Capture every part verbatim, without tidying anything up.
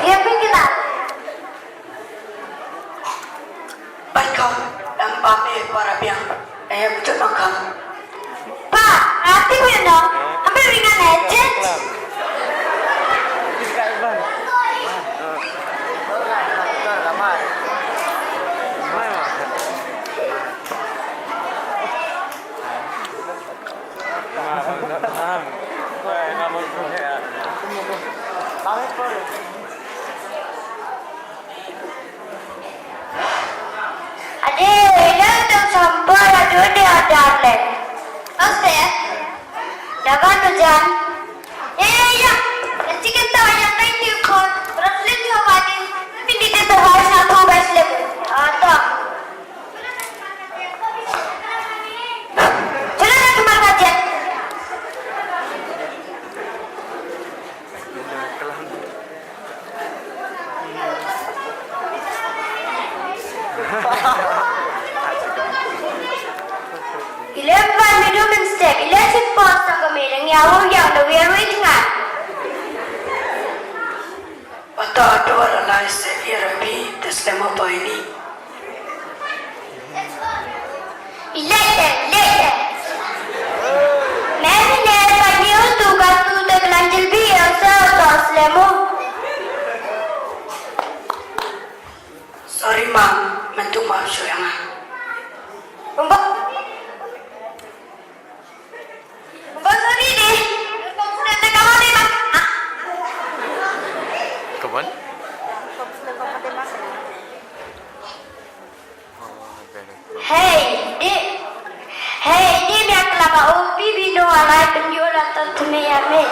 Ïa phi kena. Bad kong, dang bam ïa para biang. Ïa kutut nongkong. Pa, ati ku ïa nong. Ambil ringan aja. Ade, ina tang sampah la dua dia darling. Oste, dapat hujan. Eh, ya, nanti kita yang lain di kon. Beraslim juga mati. Tapi di situ harus aku beraslim. Atau Eleven minimum step, eleven post ang kami, nang yawo yang the weird ngan. Oto oto la lai se irabi tes demo boy ni. Ilete, ilete. Memi ne paniu tu ka tu te kelanjil bi asa oto slemo. Sorry mam, mentu mam suyanga. Umba. Come on. Hey, di. Hey, di, mi ak lama upi bino alai penjula tan tumi ami.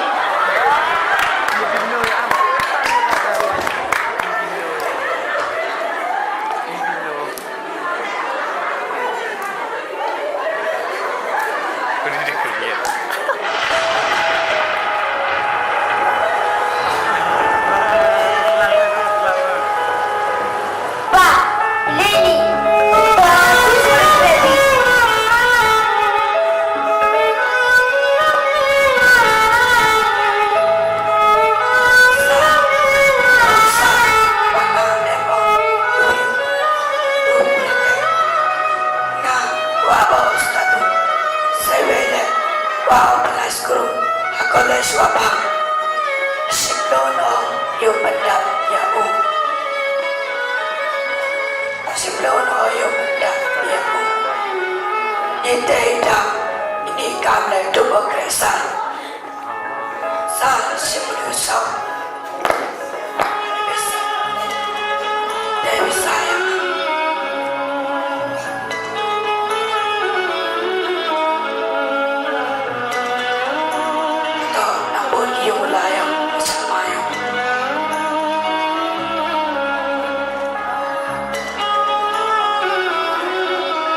Skru ha college wa bang. Shim don o ïoh pyndap ïa u. Shim don o ïoh pyndap ïa u. Ite ita ini kam le tu ba kresa. Sa shim du sa.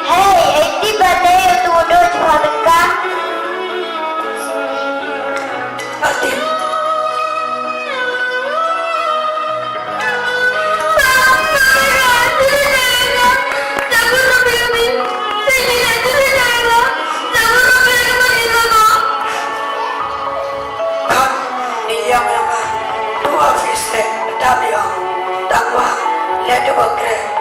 Hey, eighty birthday tu do jwa dekat. Tang wa, le tu ba kre.